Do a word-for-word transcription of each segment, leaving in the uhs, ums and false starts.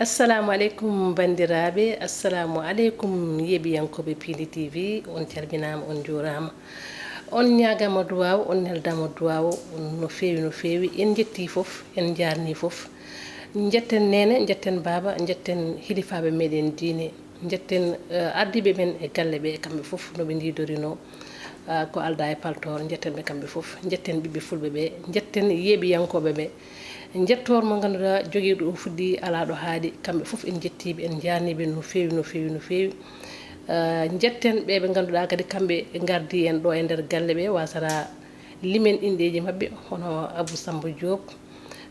Assalamu aleykum, banndiraaɓe. Assalamu aleykum, yeeɓiyankooɓe Piindi T V. On calminaama, on njuuraama. On ñaagaama duwaaw, on neldaama duwaaw no feewi, no feewi. En njettii fof, en njaarnii fof. Njetten neene, njetten baaba, njetten hilifaaɓe meɗen diine, njetten, eh, ardiiɓe men e galle ɓe, kamɓe fof no ɓe ndiidorinoo, ah, ko aldaa e paltoor. Njetten ɓe kamɓe fof, njetten ɓiɓɓe fulɓe ɓe, njetten yeeɓiyankooɓe ɓe. Njettoor mo ngannduɗaa jogiiɗo o fuɗɗii alaa ɗo haaɗi, kamɓe fof en njettii ɓe, en njaarnii ɓe no feewi, no feewi, no feewi. Ah, njetten ɓe ɓe ngannduɗaa kadi kamɓe ngardii en ɗo e nder galle ɓe, wasata limen inɗeeji maɓɓe, hono Abou Samba Diop,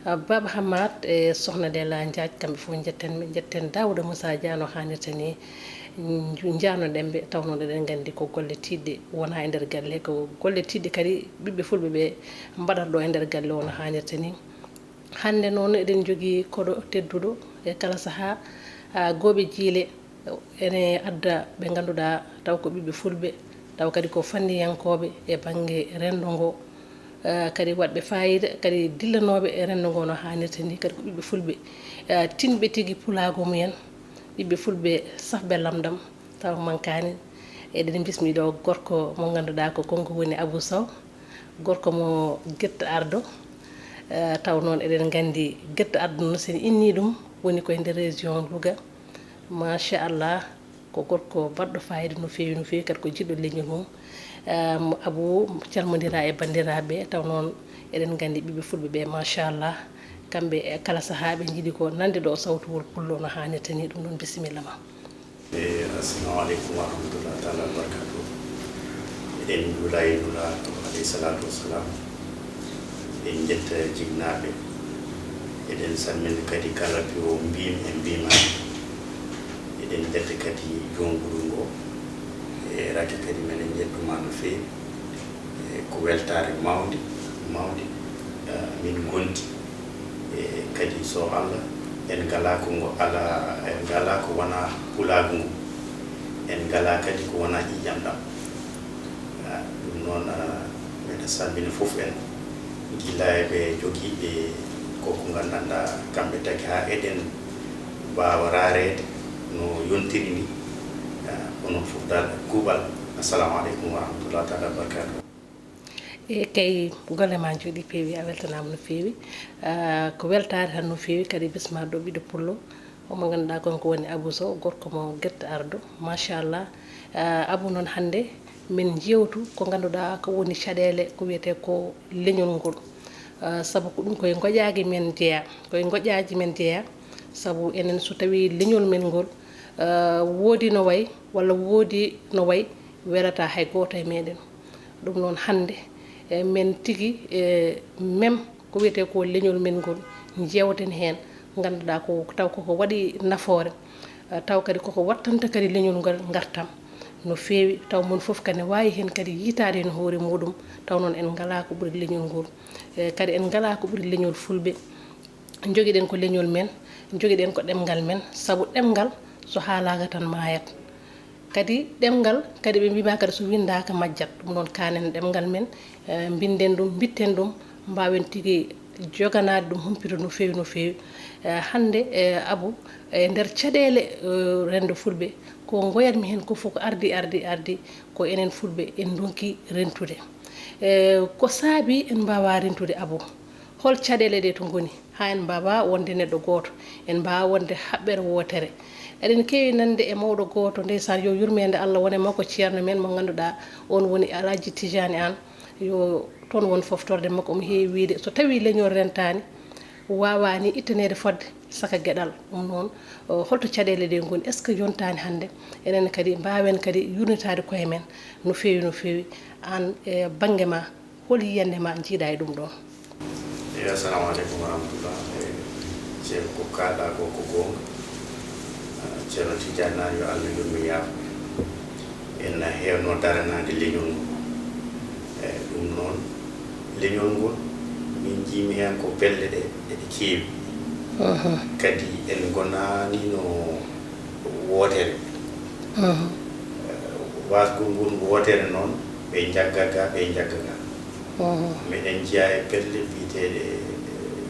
ah, Baba Hammat e Sohna Della Ndiaye, kamɓe fof njetten ɓe, njetten Daouda Moussa Dia no haanirta ni, nju-, njaarnoɗen ɓe, taw noon eɗen nganndi ko golle tiiɗɗe wonaa e nder galle, ko golle tiiɗɗe kadi ɓiɓɓe fulɓe ɓe mbaɗata ɗo e nder galle o no haanirta ni. Hannde noon eɗen njogii koɗo tedduɗo e kala sahaa, ah, gooɓe jiile, ene adda ɓe ngannduɗaa taw ko ɓiɓɓe fulɓe, taw kadi ko fanndiyankooɓe e bannge renndo ngo, eh, kadi waɗɓe faayiida, kadi dillanooɓe e renndo ngo no haanirta ni, kadi ko ɓiɓɓe fulɓe, eh, tinɓe tigi pulaagu mumen, ɓiɓɓe fulɓe safɓe lamɗam, taw mankaani. Eɗen mbismi ɗo gorko mo ngannduɗaa ko kanko woni Abou Sow, gorko mo Guet Ardo. Eh, taw noon eɗen nganndi Guet Ardo no sen inni ɗum, woni koye nder région Louga. Machallah, ko gorko baɗɗo faayiida no feewi, no feewi, kadi ko jiɗɗo leñol mum. Em, Abou, calmondira e banndiraaɓe, taw noon eɗen nganndi ɓiɓɓe fulɓe ɓe, machallah, kamɓe e kala sahaa ɓe njiɗi ko nande ɗo sawtuwol pullo no haanirta ni, ɗum noon bisimilla ma. E, assalamu aleykum wa rahmatullahi taala wa barakatuh. Eɗen njuula e Nulaaɗo alayhi salatu wassalam. Eɗen njetta jibnaaɓe. Eɗen salmina kadi kala piwo mbiimi e mbiimaani. Eɗen njetta kadi joom guure ngo. E rakke kadi meɗen njettuma no feewi. E ko weltaare mawnde, mawnde, eh, min ngondi. E kadi so Allah, en ngalaa ko ngo alaa, en ngalaa ko wonaa pulaagu ngu. En ngalaa kadi ko wonaa ƴiiƴam ɗam. Ah, ɗum noon, ah, mbeɗa salmina fof en, gila e ɓe jogiiɓe ko, ko nganndanɗaa kamɓe tagi haa eɗen mbaawa raareede no yontiri ni. Ah, onon fof dal kuuɓal. Assalamu aleykum wa rahmatullahi taala wa barakatuh. E kay, golle ma njooɗi peewi, a weltanaama no feewi. Ah, ko weltaare tan no feewi, kadi bismaɗo ɓiɗɗo pullo, o mo ngannduɗaa kanko woni Abou Sow, gorko mo Guet Ardo, machallah. Ah, Abou noon hannde min njewtu ko ngannduɗaa ko woni caɗeele ko wiyetee ko leñol ngol. Ah, sabu ko ɗum koye ngoƴaaji men jeyaa, koye ngoƴaaji men jeyaa, sabu enen so tawii leñol men ngol, ah, woodi no wayi walla woodi no wayi, welataa hay gooto e meɗen. Ɗum noon hannde, e, men tigi, e, mem ko wiyetee ko leñol men ngol, njeewten heen, ngannduɗaa ko, taw koko waɗi nafoore, e, taw kadi koko wattanta kadi leñol ngal ngartam no feewi, taw mon fof kadi ne waawi heen kadi yiytaade heen hoore muɗum, taw noon en ngalaa ko ɓuri leñol ngol, e, kadi en ngalaa ko ɓuri leñol fulɓe. Njogiɗen ko leñol men, njogiɗen ko ɗemngal men, sabu ɗemngal so haalaaka tan maayat. Kadi ɗemngal, kadi ɓe mbiima kadi so winndaaka majjat. Ɗum noon kaanen ɗemngal men, eh, mbinden ɗum, mbitten ɗum, mbaawen tigi joganaade ɗum humpito no feewi, no feewi. Eh, hannde, eh, Abou, e nder caɗeele, eh, renndo fulɓe, ko ngoyatmi heen ko fof ko ardi, ardi, ardi, ko enen fulɓe en ndonki rentude. Eh, ko saabi en mbaawaa rentude, Abou? Hol caɗeele ɗe to ngoni? Haa en mbaawaa wonde neɗɗo gooto, en mbaawaa wonde haɓɓere wootere. Eɗen keewi nande e mawɗo gooto, ndeysaan, yo yurmeende Allah won e makko, ceerno men mo ngannduɗaa, oon woni Alhaji Tijani Aan. Yo toon won foftorde makko, omo heewi wiyde, so tawii leñol rentaani, waawaani ittaneede fodde saka geɗal. Ɗum noon, o, holto caɗeele ɗe ngoni? Est-ce que yontaani hannde enen kadi mbaawen kadi yurnitaade koye men no feewi, no feewi? Aan e bannge ma, hol yiyannde ma njiiɗa e ɗum ɗoon? Eyi, assalamu aleykum wa rahmatullah. Eyi, ceerno, ko kaalɗaa ko, ko goonga. Ah, Ceerno Tijaan Aan, yo Allah yurmo yaafo. En heewno daranaade leñol ngol. Eyi, ɗum noon, leñol ngol, min njiimi heen ko pelle ɗe, eɗe keewi. Aha. Kadi en ngonaani no wootere. Aha. Eh, wasgol ngol wootere noon, ɓe njagga ga, ɓe njagga ga. Aha. Meɗen njiya e pelle biyeteeɗe, eh,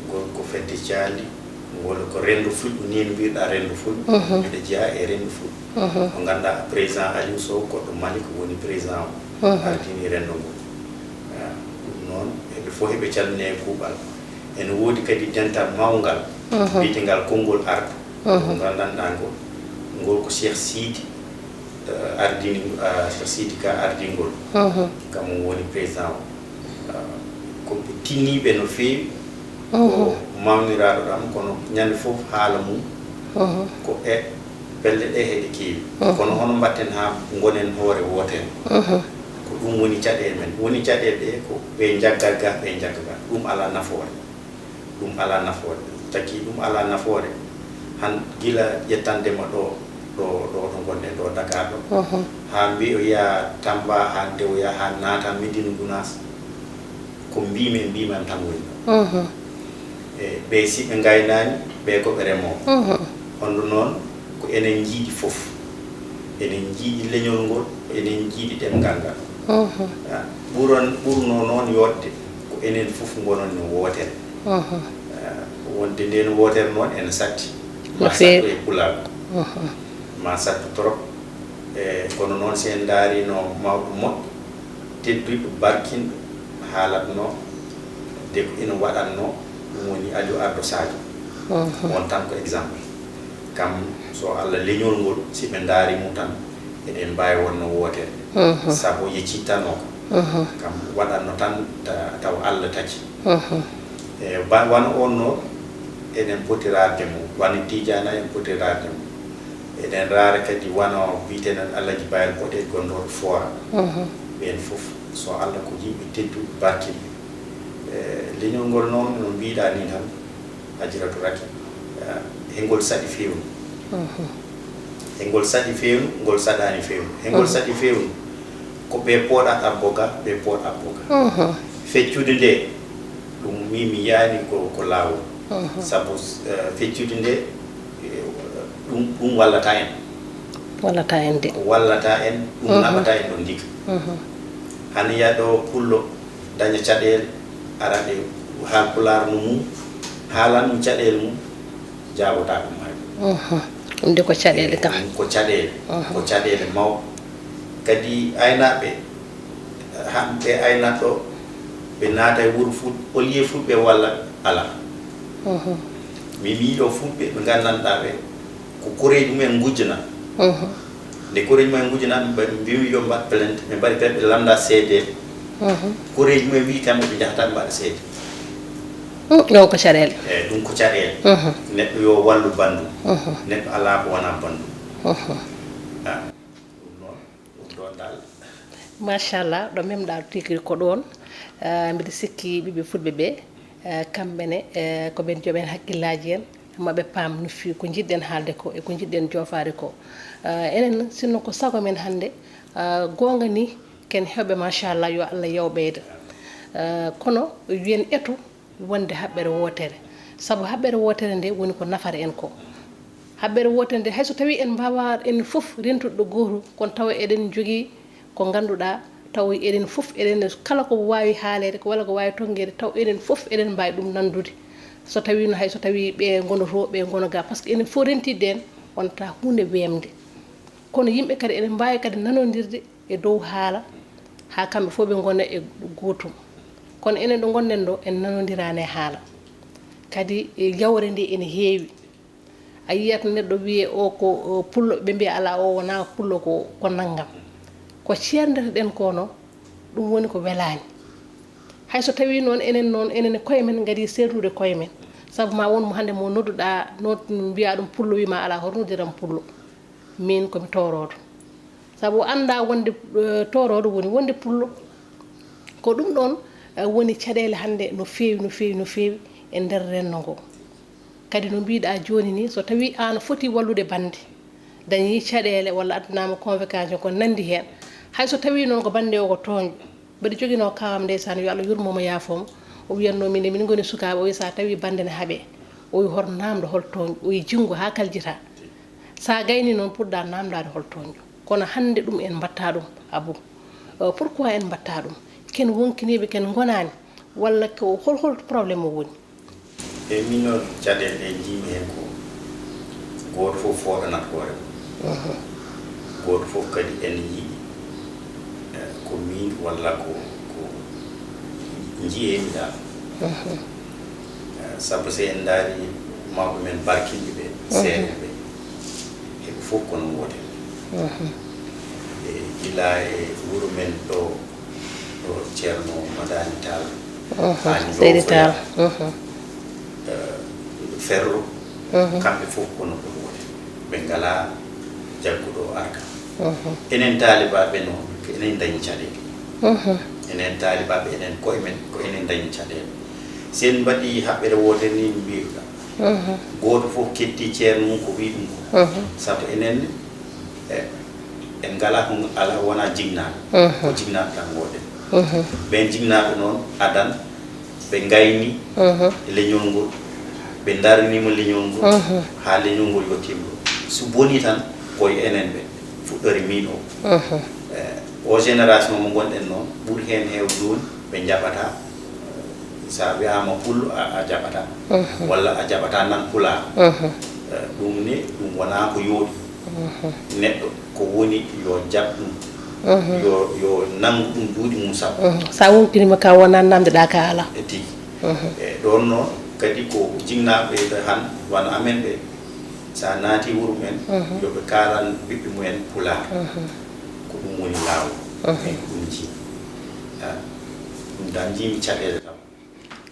ko, ko fedde caali, Ngol ko renndo fulɓe, nii no mbiirɗaa renndo fulɓe, mbiɗa jeyaa e renndo fulɓe. Mo ngannduɗaa président Aliou Sow, goɗɗo Mali, ko woni président o, ardini renndo ngol. Ah, ɗum noon, heɓe fof heɓe calmine e kuuɓal. Ene woodi kadi dental mawngal, biyetengal Konngol Artu. Ngol nganndanɗaa ngol, ngol ko Cheikh Sidi, eh, ardini, ah, Cheikh Sidi Ka ardingol. Kam woni président o. Ah, ko ɓe tinniiɓe no feewi, ko mawniraaɗo ɗam, kono ñande fof haala mum ko e pelle ɗe heɗe keewi. Kono hono mbatten haa ngonen hoore wootere? Ko ɗum woni caɗeele men. Woni caɗeele ɗe ko ɓe njaggat ga, ɓe njagga ga. Ɗum alaa nafoore. Ɗum alaa nafoore. Taki ɗum alaa nafoore. Han gila ƴettandema ɗo, ɗo, ɗo, ɗo ngonɗen ɗo Dakar ɗo. Haa mbiyoya Tamba, haa ndewoya, haa naata Médina Gounass. Ko mbiimi, mbiimi tan woni ɗo. E ɓe si ɓe ngaynaani, ɓe ko ɓe remooɓe. Hondo noon, ko enen njiidi fof. Enen njiidi leñol ngol, enen njiidi ɗemngal ngal. Ah, ɓuron-, ɓurno noon yooɗde, ko enen fof ngonon no wootere. Ah, wonde nden wootere noon ene satti. No feewi. Ma sattu e pulaagu. Ma sattu trop. E kono noon, si en ndaarino mawɗo moƴƴo, tedduɗo, barkinɗo, haalatno de ko ina waɗatno, ɗum woni Aliou Ardo Sadio. On tan ko exemple. Kam, so Allah leñol ngol, si ɓe ndaari mo tan, eɗen mbaawi wonno wootere. Sabu o yeccittano kam. Kam waɗatno tan ta-, taw Allah taki. E ba-, wano on no, eɗen poti raarde mo. Wano Tidiane en poti raarde mo. Eɗen raara kadi wano biyeteɗen Alhaji Bayal Boɗe gonɗo Fora. Ɓen fof, so Allah ko yimɓe tedduɓe, barkinɓe. E leñol ngol noon, no mbiɗa ni tan, Hajiratu Raki, eh, hengol saɗi feewnu. Hengol saɗi feewnu, ngol saɗaani feewnu. Hengol saɗi feewnu, ko ɓe pooɗa abbo ga, ɓe pooɗa abbo ga. Feccude nde, ɗum mi, mi yaani ko, ko laawol. Sabu, eh, feccude nde, eh, ɗum, ɗum wallata en. Wallata en de. Wallata en, ɗum naɓata en ɗon ndika. Hannde yaa ɗo pullo daña caɗeele, ara ɗe haal pulaar no mum, haalan ɗum caɗeele mum, jaabotaako maaji. Ɗum de ko caɗeele kam. Ɗum ko caɗeele, ko caɗeele mawɗe. Kadi aynaaɓe, hamɓe aynat ɗo, ɓe naata e wuro Fuuta, au lieu Fulɓe walla alaa. Min mi yiɗo Fulɓe ɓe nganndanɗaa ɓe, ko koreeji mumen ngujjana. Nde koreeji mumen ngujjana, ɓe mbimi yo mbaɗ plainte, ɓe mbaɗi plainte, ɓe lamnda seedeeɓe. Koreeji mumen mbi kamɓe ɓe njahata ɓe mbaɗa seede. Ɗum ko caɗeele. Eyi, ɗum ko caɗeele. Neɗɗo yo wallu banndum. Neɗɗo alaa ko wonaa banndum. Ah, ɗum noon, ɗum ɗoon dal. Machallah, ɗo memɗa tigi ko ɗoon. Ah, mbiɗa sikki ɓiɓɓe fulɓe ɓe, ah, kamɓe ne, eh, ko ɓen joom en hakkillaaji en, maɓe paam no feewi ko njiɗɗen haalde ko e ko njiɗɗen joofaade ko. Ah, enen, sinno ko sago men hannde, ah, goonga ni, ken heewɓe, machallah, yo Allah yaw ɓeyda. Ah, kono wiyen eto wonde haɓɓere wootere. Sabu haɓɓere wootere nde woni ko nafata en ko. Haɓɓere wootere nde, hay so tawii en mbaawaa enen fof rentude ɗo gooto, kono tawa eɗen njogii ko ngannduɗaa, tawa eɗen fof, eɗen kala ko waawi haaleede, ko walla ko waawi tonngeede, tawa eɗen fof eɗen mbaawi ɗum nanndude. So tawii no, hay so tawii ɓe ngono to, ɓe ngono ga, par ce que enen fof rentiiɓe en, wonata huunde weemde. Kono yimɓe kadi eɗen mbaawi kadi nanondirde e dow haala, haa kamɓe fof ɓe ngona e gootum. Kono enen ɗo ngonɗen ɗo, en nanondiraani e haala. Kadi, e, yawre nde ene heewi. A yiyat neɗɗo wiyee o ko, o, pullo, ɓe mbiya alaa, o wonaa pullo, ko, ko nanngam. Ko ceerndeteɗen ko no, ɗum woni ko welaani. Hay so tawii noon, enen noon, enen e koye men ngarii seertude koye men. Sabu ma won mo hannde mo nodduɗaa, nod-, mbiyaa ɗum pullo, wii ma alaa, hoto noddiram pullo. Miin ko mi tooroodo. Sabu o anndaa wonde, eh, tooroodo woni wonde pullo. Ko ɗum ɗoon, eh, woni caɗeele hannde no feewi, no feewi, no feewi e nder renndo ngo. Kadi no mbiɗaa jooni ni, so tawii aan a foti wallude bannde, dañii caɗeele walla addanaama convocation ko nanndi heen, hay so tawii noon ko bannde o ko tooñɗo, mbeɗa joginoo kaawam ndeysaan, yo Allah yurmo mo, yaafo mo, o wiyatnoo min de, min ngoni sukaaɓe, o wi so a tawii bannde ne haɓee, o wi hoto naamndo hol tooñɗo, o wi jinngo haa kaljitaa. So a gaynii noon, puɗɗaa naamndaade hol tooñɗo. Kono hannde ɗum en mbaɗtaa ɗum, Abou. Euh, pourquoi en mbaɗtaa ɗum? Ken wonkiniiɓe, ken ngonaani, walla ko hol, hol problème o woni? E min noon, caɗeele ɗe njiimi heen ko gooto fof fooɗanat hoore mum. Gooto fof kadi ene yiɗi, eh, ko miin walla ko, ko njiyee-mi dal. Eh, sabu so en ndaari mawɓe men barkinɓe ɓe, seeɗa ɓe, heɓe fof kono woote. E gila e wuro men ɗo, ɗo Ceerno Madani Tall, haa Seydi Tall. Eh, Ferlo, kamɓe fof kono ko woote. Ɓe ngalaa jagguɗo arka. Enen taalibaaɓe noon, ko enen ndañi caɗeele. Enen taalibaaɓe, enen koye men, ko enen ndañi caɗeele. Si en mbaɗi haɓɓere wootere ni, no mbiruɗaa. Gooto fof ketti ceerno mum ko wiyi ɗum ko. Sabu enen ne, e, en ngalaa ko alaa wonaa jinnaaɓe. Ko jinnaaɓe tan ngoɗen. Ɓeen jinnaaɓe noon adan, ɓe ngayni leñol ngol, ɓe ndarnima leñol ngol, haa leñol ngol yottiima ɗo. So bonii tan, ko e enen ɓe fuɗɗori miin o. E, o génération mo ngonɗen noon, ɓuri heen heew jooni, ɓe njaɓataa. So a wiyaama pullo, a, a jaɓataa. Walla a jaɓataa nan pulaar. Eh, ɗum ne, ɗum wonaa ko yooɗi. Neɗɗo ko woni yo jaɓ ɗum. Yo, yo nanngu ɗum duuɗi mum sappo. So a wontinima ka wonaa namdeɗaa ka alaa. E tigi. E ɗoon noon, kadi ko jinnaaɓe ɓe han, wano amen ɓe, so a naati wuro men, yo ɓe kaalan ɓiɓɓe mumen pulaar. Ko ɗum woni laawol. Min ɗum nji. Ah, ɗum tan njiimi caɗeele tan.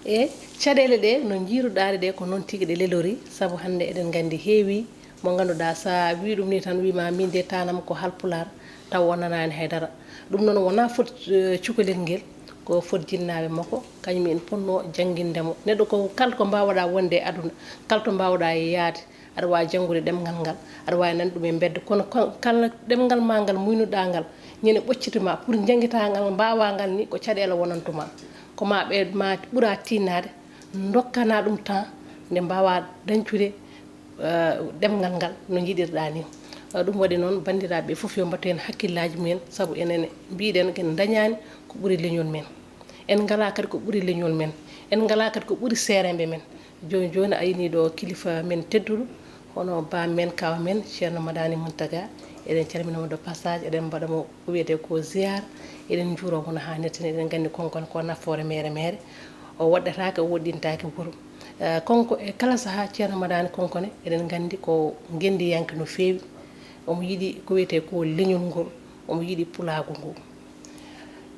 E caɗeele ɗe, no njiiruɗaa ɗe, ko noon tigi ɗe lelorii, sabu hannde eɗen nganndi heewii mo ngannduɗaa, so a wii ɗum ni tan, wiima miin de taanam ko Haalpulaar, taw o nanaani hay dara. Ɗum noon wonaa fot, eh, cukalel ngel, ko fot jinnaaɓe makko, kañum en potnoo jannginde mo. Neɗɗo ko kala ko mbaawɗaa wonde e aduna, kala to mbaawɗaa yaade, aɗa waawi janngude ɗemngal ngal, aɗa waawi nande ɗum e mbedda, kono ko-, kala ɗemngal maa ngal muynuɗaa ngal, ñande ɓocciti ma pour njanngitaa ngal, mbaawaa ngal ni, ko caɗeele wonantu ma. Ko ma ɓe ma ɓuraa tiinnaade, ndokkanaa ɗum temps nde mbaawaa dañcude, eh, ɗemngal ngal no njiɗirɗaa ni. Eh, ɗum waɗi noon, banndiraaɓe fof yo mbattu heen hakkillaaji mumen, sabu enen mbiɗen en ndañaani ko ɓuri leñol men. En ngalaa kadi ko ɓuri leñol men. En ngalaa kadi ko ɓuri seeremɓe men. Jooni jooni a yinii ɗo kilifa men tedduɗo, hono baam men, kaaw men, Ceerno Madani Muntaga. Eɗen calmina mo de passage, eɗen mbaɗa mo ko wiyetee ko ziyaar. Eɗen njuuroo mo no haanirta ni, eɗen nganndi konkon ko nafoore meere meere. O woɗɗataake, o woɗɗintaake wuro. Eh, konko e kala sahaa Ceerno Madani Konkone, eɗen nganndi ko ngenndiyanke no feewi. Omo yiɗi ko wiyetee ko leñol ngol, omo yiɗi pulaagu ngu.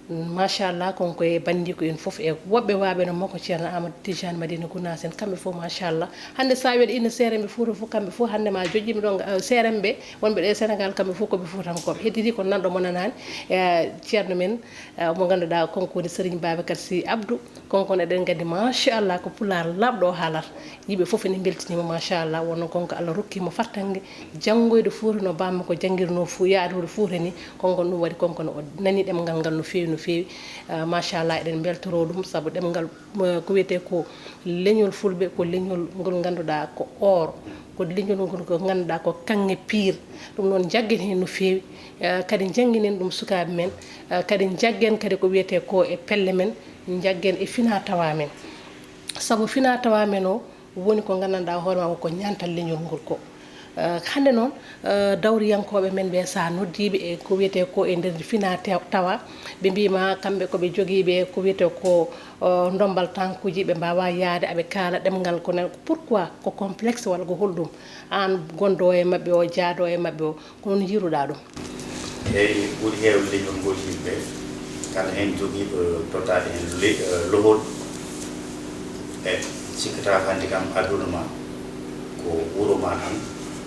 Machallah, kon ko e banndiiko en fof, e woɓɓe waaɓe no makko, Ceerno Amadou Tijani Madina Gounass en, kamɓe fof, machallah. Hannde, so a wiyat ina seeremɓe Fuuta fof, kamɓe fof hannde ma joƴƴiiɓe ɗo, eh, seeremɓe wonɓe ɗo e Sénégal, kamɓe fof ko ɓe Fuutankooɓe. Heddii ko nanɗo mo nanaani, eh, ceerno men, eh, mo ngannduɗaa, kanko woni Serigne Babacar Sy Abdou. Kanko ne, eɗen nganndi, machallah, ko pulaar laaɓɗo o haalata. Yimɓe fof ene mbeltiniima, machallah. Wonno kanko, Allah rokki mo fartaŋŋe janngoyde Fuuta no baam makko janngirnoo Fu-, yaadude Fuuta ni. Kanko ɗum waɗi, kanko ne, o nani ɗemngal ngal no feewi, no feewi. Ah, machallah, eɗen mbeltoroo ɗum, sabu ɗemngal, eh, ko wiyetee ko leñol Fulɓe, ko leñol ngol ngannduɗaa ko or, ko leñol ngol ko ngannduɗaa ko kaŋŋe piir. Ɗum noon, njaggen heen no feewi, eh, kadi njannginen ɗum sukaaɓe men, eh, kadi njaggen kadi ko wiyetee ko e pelle men, njaggen e finaa tawaa men. Sabu finaa tawaa men o woni ko nganndanɗaa hoore maa ko ñaantal leñol ngol ko. Eh, hannde noon, eh, dawriyankooɓe men ɓe, so a noddii ɓe e ko wiyetee ko e nder finaa te-, tawaa, ɓe mbii ma kamɓe ko ɓe jogiiɓe ko wiyetee ko, eh, ndommbal tankuuji, ɓe mbaawaa yahde, aɓe kaala ɗemngal ko nan. Pourquoi? Ko complexe walla ko holɗum? Aan gonɗo e maɓɓe o, jahɗo e maɓɓe o, ko noon njiiruɗaa ɗum? Eyi, ɓuri heewde leñol ngol yimɓe, kala heen jogiiɗo tottaade heen le-, eh, lohol, e sikkataa hannde kam aduna ma, ko wuro ma tan,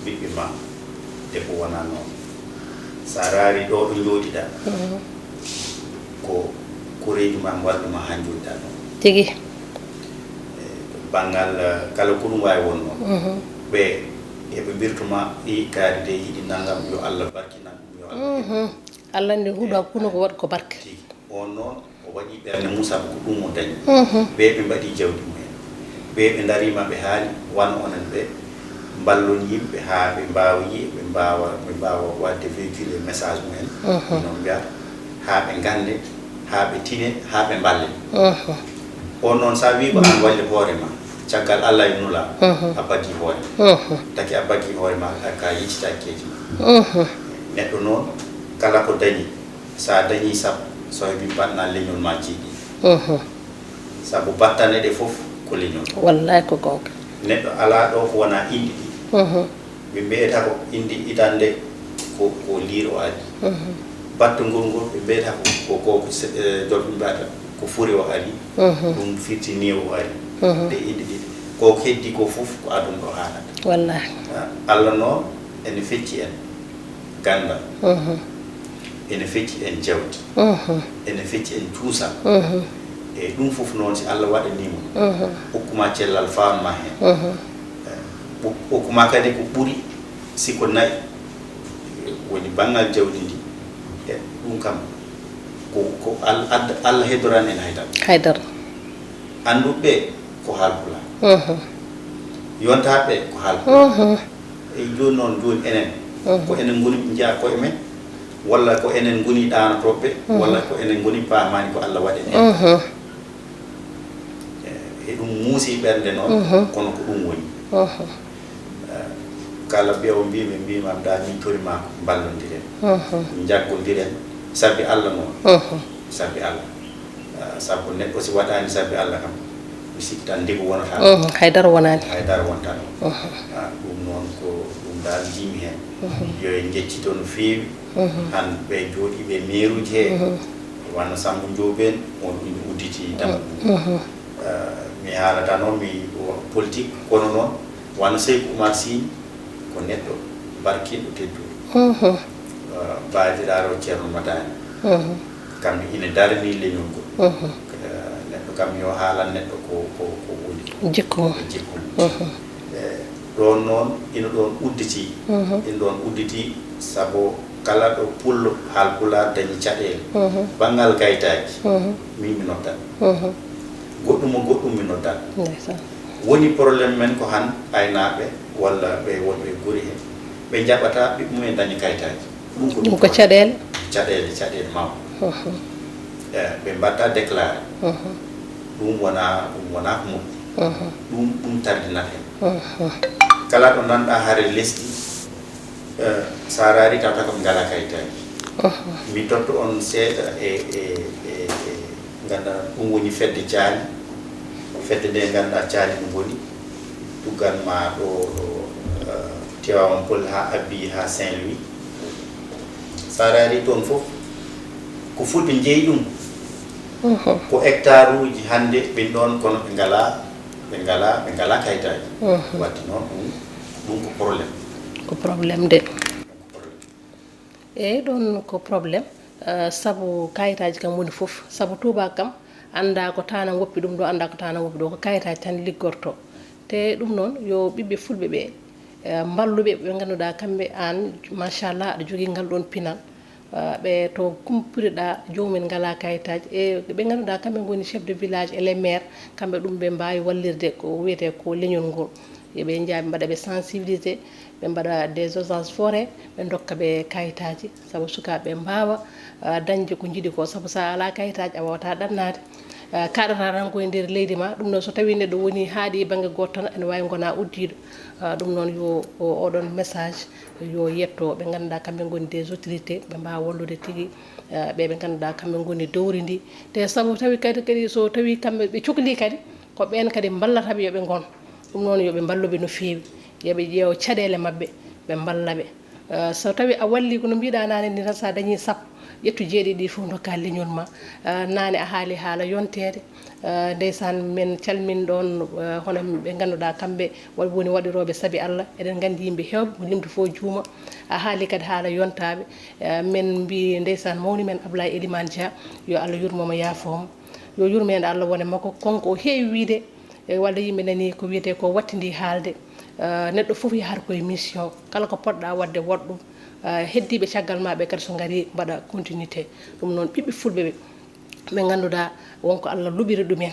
ɓiɓɓe ma, te ko wonaa noon. So a raari ɗo ɗo njooɗiɗaa, ko koreeji ma mballu ma haa njooɗiɗaa ɗo. Tigi. E banngal, eh, kala ko ɗum waawi wonnoo. Ɓe, eɓe mbirtu ma, "Ɗi kaari de yiɗi nanngam, yo Allah barkinan ɗum, yo Allah heɓu." Allah nde huɗo hakkunde ko waɗ ko barke. Tigi. On noon, o waɗi ɓernde mum sabu ko ɗum o dañi. Ɓe ɓe mbaɗi jawdi mumen. Ɓe ɓe ndariima, ɓe haali, wano onon ɓe mballon yimɓe haa ɓe mbaawa yi'e, ɓe mbaawa, ɓe mbaawa waɗde véhiculer message mumen, no mbiyata, haa ɓe ngannden, haa ɓe tine, haa ɓe mballen. On noon, so a wii ko aan walli hoore ma, Caggal Allah e Nulaaɗo, mhm, a bagi hoore. Mhm. Taki a bagi hoore ma, ka, ka yejjitaaki keeci ma. Mhm. Neɗɗo noon, kala ko dañi, so a dañi sappo, so heɓi mbaɗna leñol ma jeeɗiɗi. Mhm. Sabu battane ɗe fof ko leñol. Wallaay ko goonga. Neɗɗo alaa ɗo ko wonaa inɗi ɗi. Mhm. Ɓe mbiyata ko inɗi hitande ko, ko liir o ari. Mhm. Battungol ngol ɓe mbiyata ko, ko, ko, ko se-, eh, jolɓe mbiyata ko fure o ari. Mhm. Ɗum firti ni o ari. Mhm. Ɗe inɗi ɗiɗi. Ko heddi ko fof ko aduna o haalata. Wallahi. Ah, Allah noon ene fecci en gandal. Mhm. Ene fecci en jawdi. Mhm. Ene fecci en cuusal. Mhm. E ɗum fof noon, si Allah waɗaniima, mhm, hokkuma cellal, fawanma heen. Mhm. Eh, hok-, hokkuma kadi ko ɓuri, si ko nayi, eh, woni banngal jawdi ndi. E ɗum kam, ko, ko Al-, Ad-, Allah heddoran en haydara. Haydara. Annduɓe ko haalpulaar. Mhm. Yontaaɓe ko haalpulaar. Mhm. E jooni noon, jooni enen, mhm, ko enen ngoni njiya koye men, walla ko enen ngoni ɗaanotooɓe, mhm, walla ko enen ngoni paamaani ko Allah waɗi en en. Mhm. E, e ɗum muusi ɓernde noon, mhm, kono ko ɗum woni. Mhm. Eh, kala mbiyawo mbiimi, mbiima, "Daa min tori ma ko mballondiren." Mhm. Njaggondiren, sabi Allah noon. Mhm. Sabi Allah. Ah, sabu neɗɗo si waɗaani sabi Allah kam, mi sikki tan ndegu wonata. Mhm, haydara wonaani. Haydara wonta ɗon. Mhm. Ah, ɗum noon ko ɗum dal njiimi heen. Mhm. Yo en njeccito no feewi. Mhm. Han ɓe jooɗiiɓe meeruuji he, mhm, wano Sammba Joob en, on ɗum udditi tan. Mhm. Ah, mi haalata noon mi wa-, politique, kono noon wano Seyku Umar Sy, ko neɗɗo barkiɗo, tedduɗo. Mhm. Ah, baadiraaro Ceerno Madani. Mhm. Kam ina darani leñol ngol. Mhm. Eh, neɗɗo kam yo haalan neɗɗo ko, ko, ko woni ko. Jikku mum. Ko jikku mum. Mhm. Eh, ɗoon noon, ina ɗoon udditi. Mhm. Ina ɗoon udditi, sabu kala ɗo pullo, haalpulaar dañi caɗeele. Mhm. Banngal kayitaaji, mhm, min mi noddat. Mhm. Goɗɗum o goɗɗum mi noddat. Ndeysaan. Woni problème men ko han aynaaɓe walla ɓe wonɓe gure he. Ɓe njaɓata ɓiɓɓe mumen dañi kayitaaji. Ɗum ko ɗum ko caɗeele? Caɗeele, caɗeele mawɗe. Mhm. Eh, ɓe mbaɗta déclaré. Mhm. Ɗum wona, ɗum wona ko moƴƴi. Mhm. Ɗum, ɗum tardinat en. Mhm. Kala ɗo nanɗa hare lesdi, eh, sa raari tawata ko ɓe ngala kayitaaji. Mhm. Mi totto on seeɗa e, e, e, e, ngannduɗaa ɗum woni fedde caali. Fedde nde ngannduɗaa caali no ngoni. Tuggan ma ɗo, ɗo, eh, Tivaouane Peulh haa Abbi, haa Saint-Louis. Sa raari toon fof, ko fulɓe njeyi ɗum. Mhm. Ko hectare uji hannde ɓen ɗoon, kono ɓe ngala, ɓe ngala, ɓe ngala kayitaaji. Mhm. Wadde noon ɗum, ɗum ko problème. Ko problème de. Ko problème. Eey, ɗoon ko problème, eh, sabu kayitaaji kam woni fof. Sabu tuubaako kam anndaa ko taana woppi ɗum ɗo, anndaa ko taana woppi ɗo, ko kayitaaji tan liggortoo. Te ɗum noon, yo ɓiɓɓe fulɓe ɓe, eh, mballuɓe ɓe ngannduɗaa kamɓe aan, machallah, aɗa jogii ngal ɗoon pinal. Eh, ɓe to kumpitoɗaa, joomum en ngalaa kayitaaji. E ɓe ngannduɗaa kamɓe ngoni chef de village et les maires, kamɓe ɗum ɓe mbaawi wallirde ko wiyetee ko leñol ngol. Yo ɓe njaa ɓe mbaɗa ɓe sensibilisé, ɓe mbaɗa des audiences forêt, ɓe ndokka ɓe kayitaaji, sabu sukaaɓe ɓe mbaawa, ah, dañde ko njiɗi ko, sabu sa alaa kayitaaji a waawataa ɗannaade. Ah, kaaɗataa tan ko e nder leydi ma, ɗum noon so tawii neɗɗo wonii haaɗi bannge gooto tan, ene waawi ngonaa uddiiɗo. Ah, ɗum noon yo o, oɗon message yo yetto ɓe ngannduɗaa kamɓe ngoni des autorités, ɓe mbaawa wallude tigi, ah, ɓe ɓe ngannduɗaa kamɓe ngoni dowri ndi. Te sabu tawi kadi, kadi so tawii kamɓe ɓe cokli kadi, ko ɓeen kadi mballata ɓe yo ɓe ngon. Ɗum noon yo ɓe mballu ɓe no feewi, yo ɓe ƴeew caɗeele maɓɓe, ɓe mballa ɓe. Eh, so tawii a wallii ko no mbiiɗaa naane ni tan, so a dañii sappo, ƴettu jeeɗiɗi ɗi fof ndokkaa leñol ma. Eh, naane a haali haala yonteede. Eh, ndeysaan, men calmin ɗoon, eh, hono ɓe ngannduɗaa kamɓe wa-, woni waɗirooɓe sabi Allah. Eɗen nganndi yimɓe heewɓe, mo limtu fof juuma. A haali kadi haala yontaaɓe. Eh, men mbii ndeysaan mawni men Ablaye Elimane Dia, yo Allah yurmo mo, yaafo mo. Yo yurmeende Allah wone makko, kanko o heewi wiide, e walla yimɓe nani ko wiyetee ko wattindi haalde. Eh, neɗɗo fof yahata koye mission, kala ko poɗɗa waɗde waɗ ɗum. Eh, heddiiɓe caggal ma ɓe kadi so ngari mbaɗa continuité. Ɗum noon ɓiɓɓe fulɓe ɓe, ɓe ngannduɗaa wonko Allah luɓiri ɗumen.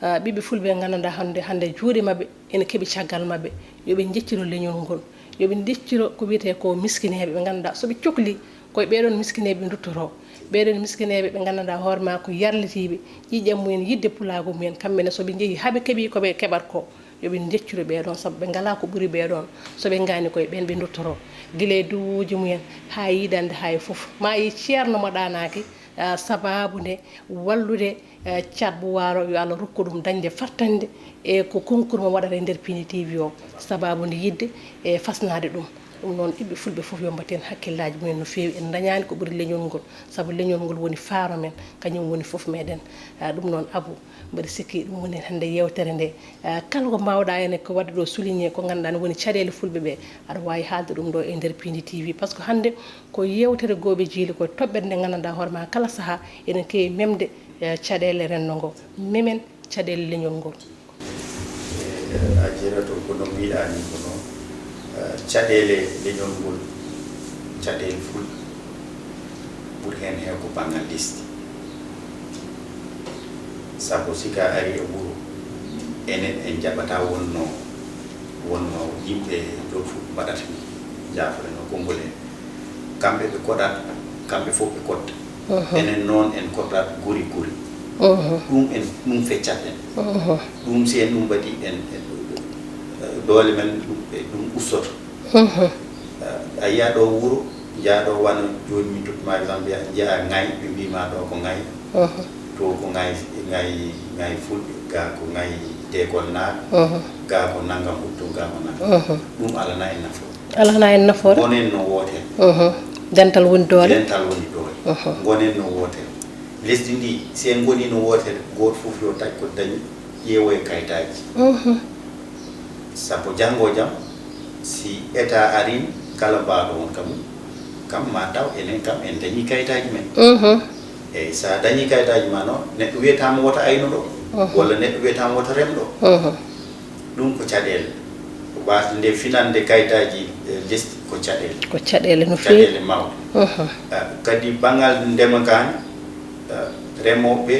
Eh, ɓiɓɓe fulɓe ɓe ngannduɗaa hannde, hannde juuɗe maɓɓe ene keɓi caggal maɓɓe, yo ɓe njecciro leñol ngol, yo ɓe njecciro ko wiyetee ko miskineeɓe ɓe ngannduɗaa so ɓe cokli, koye ɓee ɗoon miskineeɓe ɓe nduttoroo. Ɓee ɗoon miskineeɓe ɓe nganndanɗaa hoore maa ko yarlitiiɓe, ƴiiƴam mumen, yiɗde pulaagu mumen, kamɓe ne so ɓe njehii haa ɓe keɓii ko ɓe keɓat ko, Yo ɓe njeccuru ɓee ɗoon, sabu ɓe ngalaa ko ɓuri ɓee ɗoon. So ɓe ngaynii koye ɓeen, ɓe nduttoroo gila e duwuuji mumen haa e yiɗande haa e fof. Ma a yii ceerno mo ɗaanaaki, ah, sabaabu nde wallude, eh, Caat Buu Waalo, yo Allah rokku ɗum dañde fartaŋŋe e ko concours mo waɗata e nder Pini T V o, sabaabu nde yiɗde e fasnaade ɗum. Ɗum noon, ɓiɓɓe fulɓe fof yo mbaɗ heen hakkillaaji mumen no feewi. En ndañaani ko ɓuri leñol ngol, sabu leñol ngol woni faaro men, kañum woni fof meɗen. Ah, ɗum noon, Abou, mbeɗa sikki ɗum woni hannde yeewtere nde. Ah, kala ko mbaawɗaa en ko waɗde ɗo souligné, ko ngannduɗaa ne woni caɗeele fulɓe ɓe, aɗa waawi haalde ɗum ɗo e nder Pindi T V. Par ce que hannde ko yeewtere gooɓe jiili, ko toɓɓere nde nganndanɗaa hoore ma kala sahaa ene keewi memde, eh, caɗeele renndo ngo. Memen caɗeele leñol ngol. Eh, a jeerato ko no mbiɗaa ni ko noon, eh, caɗeele leñol ngol, caɗeele fulɓe, ɓuri heen heew ko banngal lesdi. Sabu si ka ari e wuro, enen en njaɓataa wonno, wonno yimɓe jom fulɓe mbaɗata ni, jaafore no konngol en. Kamɓe ɓe koɗat, kamɓe fof ɓe koɗta. Enen noon en koɗat guri guri. Ɗum en, ɗum feccat en. Ɗum si en ɗum mbaɗi en, en, doole men ɗum, ɗum ustoto. A yiya ɗo wuro, njiya ɗo wano jooni min tottuma exemple, njiya ngay, ɓe mbima ɗo ko ngay. To ko ngay, ngay, ngay fulɓe, ga ko ngay dekol naaɓe, ga ko nanngam ɓuttu, ga ko nanngam. Ɗum alana en nafoore. Alana en nafoore. Ngonen no wootere. Dental woni doole. Dental woni doole. Ngonen no wootere. Lesdi ndi, si en ngoni no wootere, gooto fof yo taƴ ko dañi, ƴeewoye kayitaaji. Sabu janngo jam, si état arin, kala mbaaɗo on kam, kam ma taw enen kam en dañi kayitaaji men. Eyi, so a dañi kayitaaji ma noon, neɗɗo wiyataama wota aynu ɗo, walla neɗɗo wiyataama wota rem ɗo. Ɗum ko caɗeele. Waasde nde finande kayitaaji, eh, lesdi ko caɗeele. Ko caɗeele no feewi. Caɗeele mawɗe. Eh, kadi banngal ndema kaan, eh, remooɓe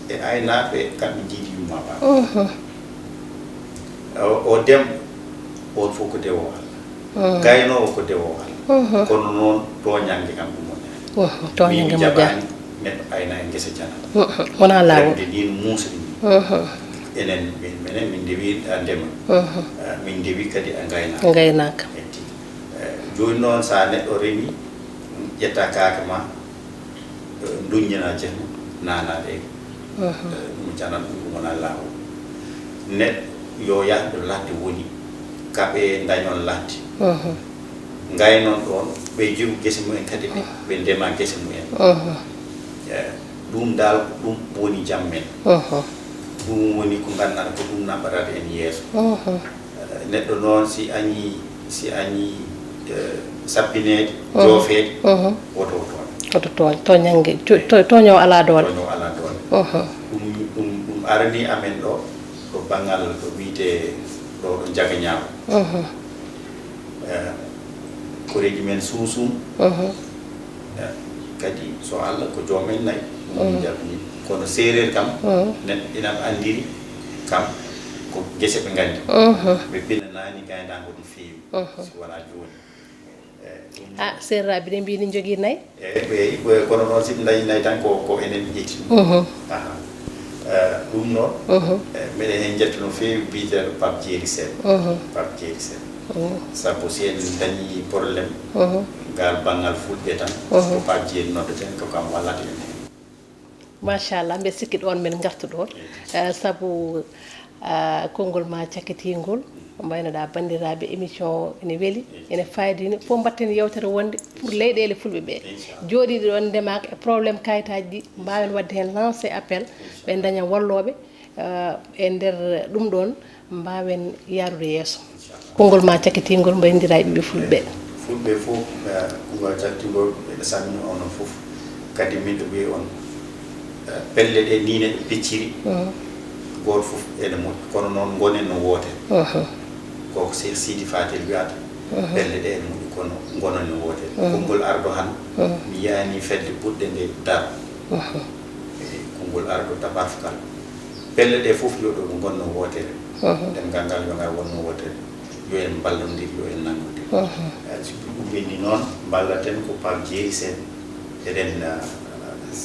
e aynaaɓe kamɓe njiidi yumma baa. O, o demɗo, on fof ko dewo Allah. Gaynoowo ko dewo Allah. Kono noon tooñannge kam ɗum woni. Tooñannge moƴƴaani. Neɗɗo ayna e ngesa janata. Wonaa laawol. Remde nii no muusri nii. Enen, min, minen, min ndewi a ndema. Eh, min ndewi kadi a ngaynaaka. Ngaynaaka. Etti. Eh, jooni noon, so a neɗɗo remi, ƴetta kaake ma, eh, nduññana jehma, naana ɗe. Eh, ɗum janan ɗum, ɗum wonaa laawol. Neɗɗo yo yah ɗo ladde woni, kaɓe ndañon ladde. Ngaynon ɗoon, ɓe jogu gese mumen kadi ɓe, ɓe ndema gese mumen. Eh, ɗum dal ko ɗum woni jam men. Ɗum woni ko nganndanɗaa ko ɗum naɓɓatata en yeeso. Eh, neɗɗo noon si añi, si añi, eh, sappineede, joofeede, woto o tooñ. Woto tooñ, tooñannge, to-, to-, tooñoowo alaa doole. Tooñoowo alaa doole. Ɗum, ɗum, ɗum arani amen ɗo, ɗo banngal ɗo wiyetee ɗo, ɗo Jagañaawo. Eh, koreeji men suusum. Eh, kadi so Allah ko joom en nayi, ɗum jaɓni. Kono seereer kam, neɗɗo ina anndiri kam ko gese ɓe nganndi. Ɓe pinanaani gayndaango ɗum feewi, si wonaa jooni. Eh, ɗum Ah, seereraaɓe ne mbiyi ne njogii nayi? Eeyi, eeyi, ko, kono noon si ɓe ndañi nayi tan ko, ko enen ɓe ƴetti ɗum. Aha. Eh, ɗum noon, eh, mbeɗen heen njetta no feewi biyeteeɗo Pape Jeeri Seen. Pape Jeeri Seen. Sabu si en dañi problème, ngal banngal fulɓe tan, ko Pape Jeeri noddeten, ko kam wallata en heen. Machallah, mbeɗa sikki ɗoon men ngartu ɗoon. Eh, sabu, ah, konngol ma cakkitingol, mbaynoɗaa banndiraaɓe, émission o ene weli, ene faayidiini, fof mbaɗten yeewtere wonde pour leyɗeele fulɓe ɓe. Jooɗiiɗe ɗoon ndemaaka e problème kayitaaji ɗi, mbaawen waɗde heen lancé appel, ɓe ndaña wallooɓe, ah, e nder ɗum ɗoon, mbaawen yaarude yeeso. Konngol ma cakkitingol mbayndira e ɓiɓɓe fulɓe ɓe. Fulɓe fof, eh, konngol cakkitingol, eɗe salmina onon fof. Kadi miɗo wiya on, eh, pelle ɗe nii ne ɗe pecciri, gooto fof ene moƴƴi, kono noon ngonen no wootere. Ko ko Seek Siidi Faatel wiyata, pelle ɗe ene moƴƴi, kono ngonen no wootere. Konngol ardo han, mi yiyani fedde ɓurɗe nde daro. E konngol ardo tabarfukal. Pelle ɗe fof yo ɗo ngonno wootere. Ɗemngal ngal yo ngal wonno wootere. Yo en mballondir, yo en nanngondir. Eh, so ɗum ɓenni noon, mballaten ko Pape Jeeri Seen. Eɗen, eh,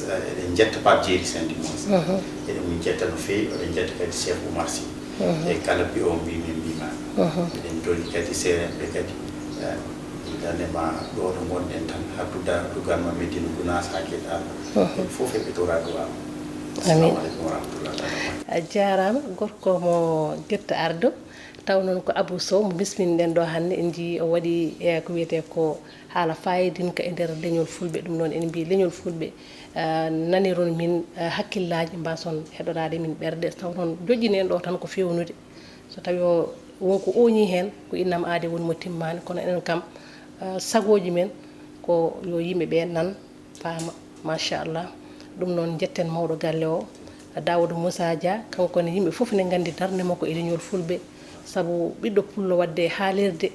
eɗen njetta Pape Jeeri Seen, du moins. Eɗen mo njetta no feewi, eɗen njetta kadi Cheikh Oumar Sy. E kala mbiyo mbimi mbima. Miɗen toni kadi seerenɓe kadi, eh, darnde ma ɗo ɗo ngonɗen tan, hadduda dugal ma Medina Gunaas haa keɗal. Ɓen fof eɓe tora duwa. Assalamu aleykum wa rahmatullahi taala wa barakatuh. A jaaraama, gorko mo Getta Ardo. Taw noon ko Abou Sow mo bisminɗen ɗo hannde, en njii o waɗi, eh, ko wiyetee ko haala faayidinka e nder leñol fulɓe. Ɗum noon en mbii leñol fulɓe, eh, naniron min, eh, hakkillaaji, mbaason heɗoraade min ɓerɗe. Taw noon joƴƴini en ɗo tan ko feewnude. So tawi o won ko ooñii heen, ko innam aade woni mo timmaani, kono enen kam, eh, sagooji men ko yo yimɓe ɓe nan, faama, machallah. Ɗum noon njetten mawɗo galle o, Daawuda Muusa Dia, kanko ne yimɓe fof ne nganndi darnde makko e leñol fulɓe, sabu ɓiɗɗo pullo waɗde haalirde,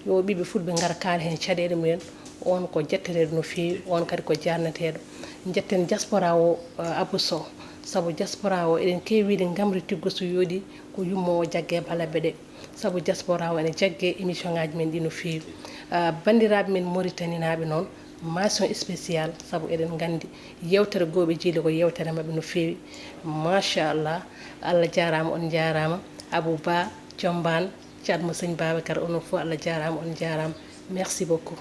yo ɓiɓɓe fulɓe ngara kaala heen caɗeele mumen, oon ko jetteteeɗo no feewi, oon kadi ko jaarneteeɗo. Njetten diaspora o, eh, Abou Sow, sabu diaspora o eɗen keewi wiide ngamri tiggo so yooɗi ko yummo o jagge balaɓe ɗe, sabu diaspora o ene jagge émission ngaji men ɗi no feewi. Ah, banndiraaɓe men Mauritaninaaɓe noon, mention spéciale, sabu eɗen nganndi yewtere gooɓe jiile ko yewtere maɓɓe no feewi. Machallah, Allah jaaraama, on njaaraama. Abou Ba, Combaan, Caat mo Sëñ Babacar, onon fof Allah jaaraama, on njaaraama. Merci beaucoup.